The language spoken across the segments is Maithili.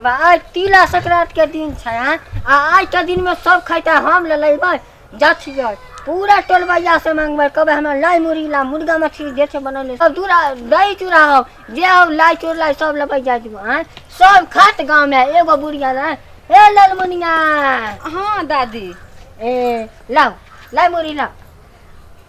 आइ तिला संक्रांति के दिन छै आँय? आ आइ के दिन में सब खैतै, हम ले लेबै जाछियै पूरा टोलबैया से मांगबै, कहबै हमरा लाई मुरगी ला, मुर्गा मछली जे छै बनौले सब दूरा दही चूड़ा हो जे हो लाई चूड़ लाई सब लेबै जाइ जेबै आँय? सब खात गाँव में एगो बुढ़िया रहे। ए ललमुनिया। हाँ दादी। ए लाउ लाई मुरगी लाउ।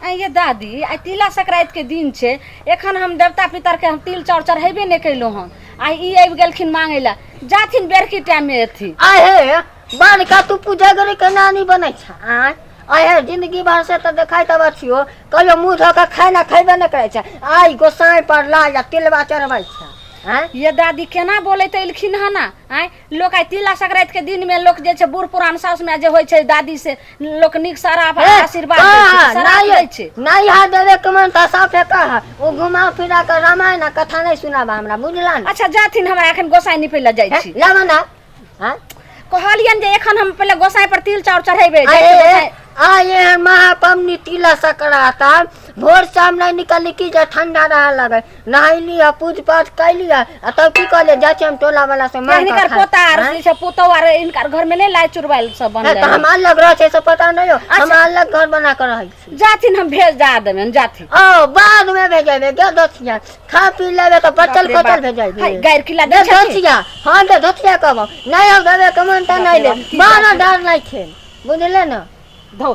आँय ये दादी, आइ तिला संक्रांति के दिन छै, एखन हम देवता पितर के हम तिल चाउर चढ़ेबे नहि कयलहुँ हन, आ ई आबि गेलखिन मांगै लए, जाथिन बेरकी टाइम मे एथिन। आय हे बड़का तू पूजागरी के नानी बनै छ आय? आय हे जिंदगी भर से तऽ देखैत अबै छियो, कहियो मुँह धो कऽ खाना खैबे नहि करै छै, आइ गोसाई पर लाय आ तिलबा चढ़बै छै आँय? ये दादी केना बोलैत एलखिन हन आँय? लोक आइ तिला संक्रांति के दिन में लोक जे छै बूढ़ पुरान साउस माय जे होइ छै दादी से लोक नीक शराब ए, आशीर्वाद दै छै, कह, शराब नहीं दै छै। नहीं हा देवे के मन तऽ साफे कह, ओ घुमा फिरा के रामायण आ कथा नहीं सुनाबा हमरा, बुझला ने? अच्छा जाथिन, हमरा एखन गोसाई निपै लए जाइ छी। लाबा ना हाँ? कहलियनि जे एखन हम पहिले गोसाई पर तिल चाउर चढ़ेबै, जाइ छी आए गोसाई। आए एहन महापबनी तिला संक्रांति भोर शाम नहीं निकलली की जे ठंडा रहा लगे, नहैली आ पूज पाठ कैली आ तब की कहलियै जाइ छी हम टोला वाला से मांग हिनकर कऽ पोता आर आँय? जे छै पुतहु आर हिनकर घर में नहि लाइ चुरबाइल सब हे, बनलै तऽ हम अलग रहै छै से पता नहि हो, हम अलग घर बना कऽ रहै छी। जाथिन हम भेज जा देबनि जाथिन। ओ बाद में भेजेबे गे दोसिया, खा पी लेबे तऽ बचल बाप रे खोचल बाप। भेजेबे। हाय, गारि किला गे दै छथिन। दोसिया, हाँ गे दोसिया कहबो नहीं हो देबे के मन तऽ बाप नहीं रे ले, बाप, की बारह बात। डर नहीं खेल बुझले ने। धौ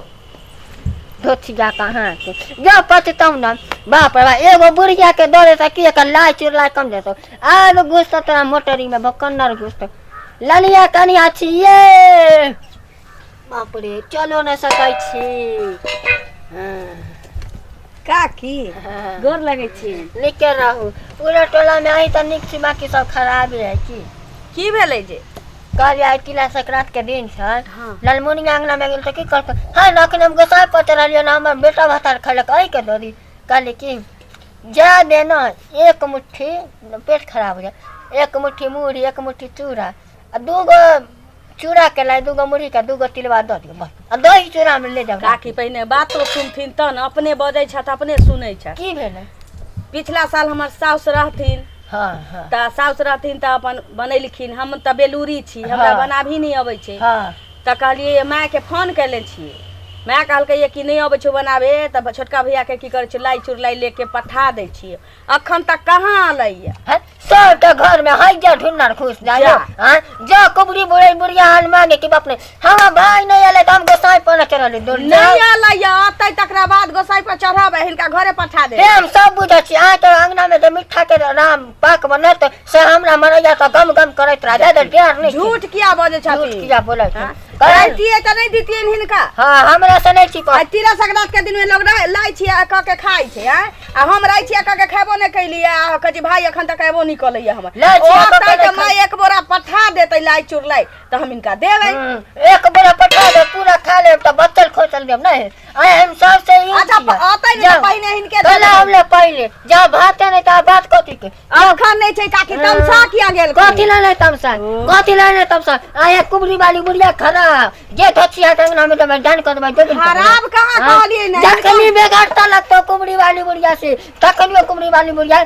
धोतिया कहाँ के जो पचतौ न, बाप रे बाप, एगो बुढ़िया के दौड़े से की एकर लाइ चुरलाइ कम देतौ, आब घुसतौ तोरा मोटरी में भकन्नर घुसतौ। ललिया कनिया छियै, बाप रे चलो न सकै छी। हाँ। काकी हाँ। गोर लगै छी। नीके रहू, पूरा टोला में अहीं तऽ नीक छी, बाकी सब खराबे है की? की भेलै जे कहलियै आइ तिला संक्रांति के दिन छै। हाँ। ललमुनिया अंगना में गेल तऽ की कहलकै, है ने अखन हम गोसाई पर चढ़लियै ने हमर बेटा भतार खैलक एहि के दरी। कहली कि जा दे न एक मुट्ठी, पेट खराब हो जाए, एक मुट्ठी मुरही एक मुट्ठी चूड़ा आ दूगो चूड़ा के लाई दूगो मुरही के दूगो तिलवा दऽ दियौ बस, आ दही चूड़ा में ले जाओ। काकी पहिने बातो सुनथिन तहन, अपने बजै छथि अपने सुनै छथि। की भेलै? पिछला साल हमर साउस रहथिन। हाँ, हाँ। तऽ साउस रहथिन तऽ अपन बनेलखिन, हम तऽ बेलूरी छी, हमरा हाँ। बनाबही नहि अबै छै। हाँ। तऽ कहलियै मायके फोन कयने छियै, माय कहलकै कि नहि अबै छौ बनाबे तऽ छोटका भैयाके की करै छै लाइ चुरलाइ लेके पठा दै छियै, अखन तक कहाँ अलैया? हैं? सबटा घर में है जा ढूंढनार खुश जाइयो। जा। हैं? जा कुबरी बुढ़ई बुढ़िया हाल मांगे कि बाप ने हमरा भाई नहीं आले तो हम गोसाई पर न चढ़ले दूर नहीं जाओ। अलैया अतै तकरा बाद गोसाई पर चढ़ाबै, हिनका घरे पठा दे। हे हम सब बुझै छी, अहाँ तो अंगना में जे मिठा के राम पाक बनत से हमरा मरैया तो गम गम करैत रह जाय, डर नहीं। झूठ किया बजै झूठ छथिन? किया बोलै छै? हाँ? रहितियै तऽ नहि दितियनि हिनका। हाँ हमरा से नहीं छिपा। आ तिला संक्रांति के दिन में लोग लाइ छियै आ कऽ के खाइ छै आँय? आ हम रहै छियै कऽ के खेबो नहि कैलियै आ कहै छी भाई एखन तक एबो नहि कलैया हमर। लाइ छियै ओ कऽ के अतै तऽ नहि माय एक बोरा पठा देतै लाइ चुरलाइ तऽ हम हिनका देबै। एक बोरा पठा देब पूरा खा लेब तऽ बचल खोचल देब नहीं। आय हम सब से ई अच्छा, छियै। अतै नहि तऽ जाउ। पहिने हिनके कहला देबै। हम ले पहिले जा भाते नहि तऽ बात कथी के? अखन नहि छै काकी, तमसा किया गेल? कथी ला नहीं तमसा, कथी ला नहीं तमसा? आया कुबरी वाली बुढ़िया खराब जे धोतिया के अंगना में तो जान कर देबै जो दिन खराब कहाँ हाँ? कहलियै ने? जखनी बेगरता लगतो कुबरी वाली बुढ़िया से तखनियो कुबरी वाली बुढ़िया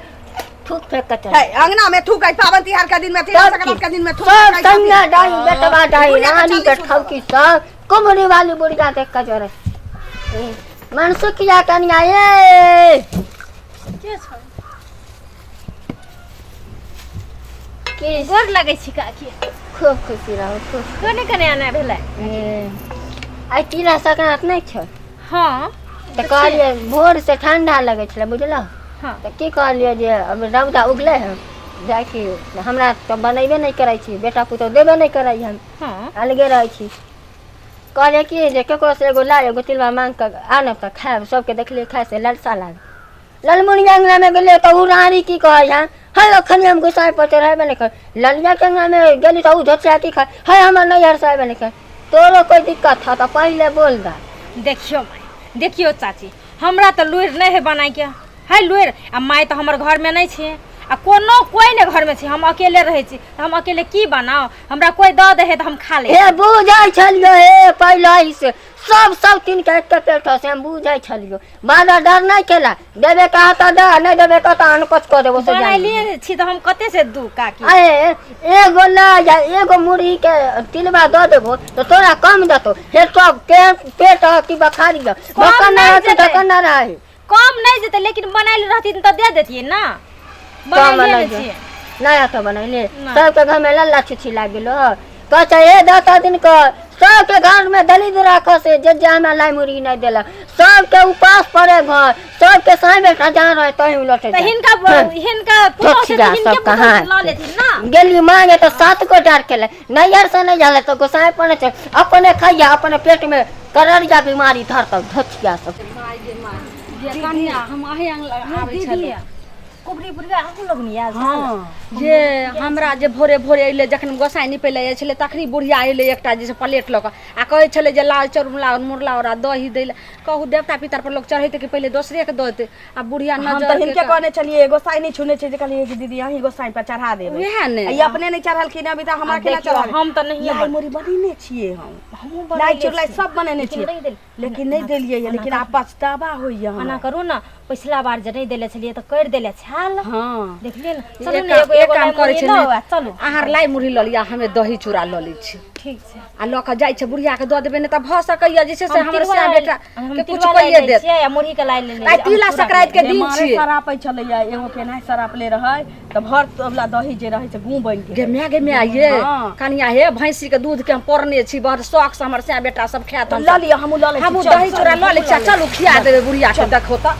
थूक फेंक के चल है अंगना में थूक है, पावन तिहार के दिन में तिला सब संक्रांति के दिन में थूक सब फेंकै संगा छथिन। डाई बेटवा डाई बुढ़िया के रानी के चली ठौकी सब कुबरी वाली बुढ़िया देख के जोरे मनसुखिया कनिया ये के छौ? की गोर लगै छी काकी। खूब खुशी रहू, खूब। कोने कने आना भेलै? ए, आइ तिला संक्रांति नहि छै? हाँ। तऽ कहलियै भोर से ठंडा लगै छलै बुझलहुँ? हाँ। तऽ की कहलियै जे अब रौदा उगलै हँ जाइ छी, हमरा तऽ बनैबे नहि करै छी, बेटा पुतहु देबे नहि करै हम। हाँ। अलगे रहै छी। कहलियै कि जे ककरो से एगो लाइ एगो तिलबा मांगि कऽ आनब तऽ खायब, सबके देखलियै खाय से ललसा लागल। ललमुनिया अंगना में गेलियै तऽ उ रानी की कहै है, है अखन हम गोसाई पर चढ़ेबे नहि कर। ललिया के अंगना में गेली तऽ उ धोतिया की खाय, है हमर नैहर से अयबे नहि कर। तोरो कोई दिक्कत है तऽ पहिले बोल दा। देखियौ माय, देखियौ चाची, हमरा तऽ लुरि नहि है बनाइके, है लुरि, आ माय तऽ हमर घरमे नहि छै आ कोनो कोइ नहि घरमे छै, हम अकेले रहै छी तऽ हम अकेले की बनाउ? हमरा कोइ दऽ दै है तऽ हम खा लै। हे बुझै छलियै हे पहिले से सब सब तीन के एक पेट से हम बुझै छलियो। बादर डर नहीं केला, देबे कहा तऽ दे, नहीं देबे कहा तऽ अनपच कऽ देबो से जान। बनैलिए छी तऽ हम कते से दू काकी? अरे एगो ला या एगो मुरही के तिलबा दऽ देबो तऽ तोरा कम देतो। हे सब के पेट ह कि बखारी ह ढक्कन नहि ना रहते, जेतै। ढक्कन ना रहे। कम नहि जेतै, लेकिन बनायल रहती तऽ दे देतियै ना। कम बनैलिए बनाइ ने छियै। नया तो बनैले। ना। सबके घर में लल्ला छुछी लाग गेलो। कहै छै हे 10 दिन के सबके घर में दलित राखो से जे जे हमरा लाई मुर्गी नहीं देलक, सबके उपास पड़े घर, सबके साई बेटा जहाँ रहे तहीं उलटे तऽ जाए। हिनका हाँ। हिनका पुतहु छै जा, तऽ हिनके सब कहाँ पुतहु लऽ लेथिन ना। गेली मांगे तो 7 गो डार के ले नैहर से नहीं जाला तो गोसाई पड़े छै, अपने खैया अपने पेट में कररिया बीमारी धरतौ धोचिया सब। माय गे माय, ये कनिया हम अहीं अंग आबै छलहुँ। कुबरी बुढ़िया अहूँ लग आयल छल? हँ, जे हमरा जे भोरे भोरे अयलै, जखन गोसाइ निपै लए जाइ छलै तखनी बुढ़िया अयलै एकटा जे से प्लेट लऽ कऽ आ कहै छलै जे लाल चाउर मुरला ओरा दही दै लए। कहू, देवता पितर पर लोक चढ़ेतै कि पहिले दोसरेके दऽ देतै? आ बुढ़िया हम तऽ नजर हिनके कहने छलियै, गोसाई नहि छूने छै, जे कहलियै कि दीदी अहीं गोसाई पर चढ़ा देबै। उएह ने। आ ई अपने नहि चढ़लखिन अभी तऽ हमरा केना देखियौ, चढ़ाबै? हम तऽ नहिये लाइ मुरही बनेने छियै हम, हमहूँ लाइ बनैले चुरलाइ छी। सब बनेने लेकिन छियै, नहि देल। लेकिन नहि देलियै ये, लेकिन आब पछतावा होइया एना हमरा। करू ने, पिछला बार जे नहि देले छलियै तऽ करि देले छाल। हँ। देखलियै ने? चलू एक ने, एगो एक एगो काम लाइ करै मुरही छै लऽ ने, आ चलू। अहाँ लाइ मुरही लऽ लिअ, हमे दही चूड़ा लऽ लै छी। ठीक छै। आ लऽ कऽ जाइ छै, बुढ़ियाके दऽ देबै, नहि तऽ भऽ सकैया जे छै से हम हमर तिलवा सएह लाइ- बेटा हम के कुछ तिलवा लाइ कहिए लै देत। छियै आ मुरही के लाइ लेने आइ छियै, तिला हम चूड़ा संक्रांति के जे दिन मारे छियै। सरापै छलैया, एगो केनाहि सरापले रहै तऽ भर तबला दही जे रहै से गुँ बनि गे गेलै। माय, गे माय ये। हँ। कनिया हे, भैंसी के दूध के हम पौरने छी बड़ शौक से, हमर सएह बेटा सब खायत। लऽ लिअ, हमहूँ लऽ लै छी। हमहूँ चल, दही चल, चूड़ा लऽ लै छी आ हमहूँ चलू खिया देबै बुढ़िया के। देखो तऽ।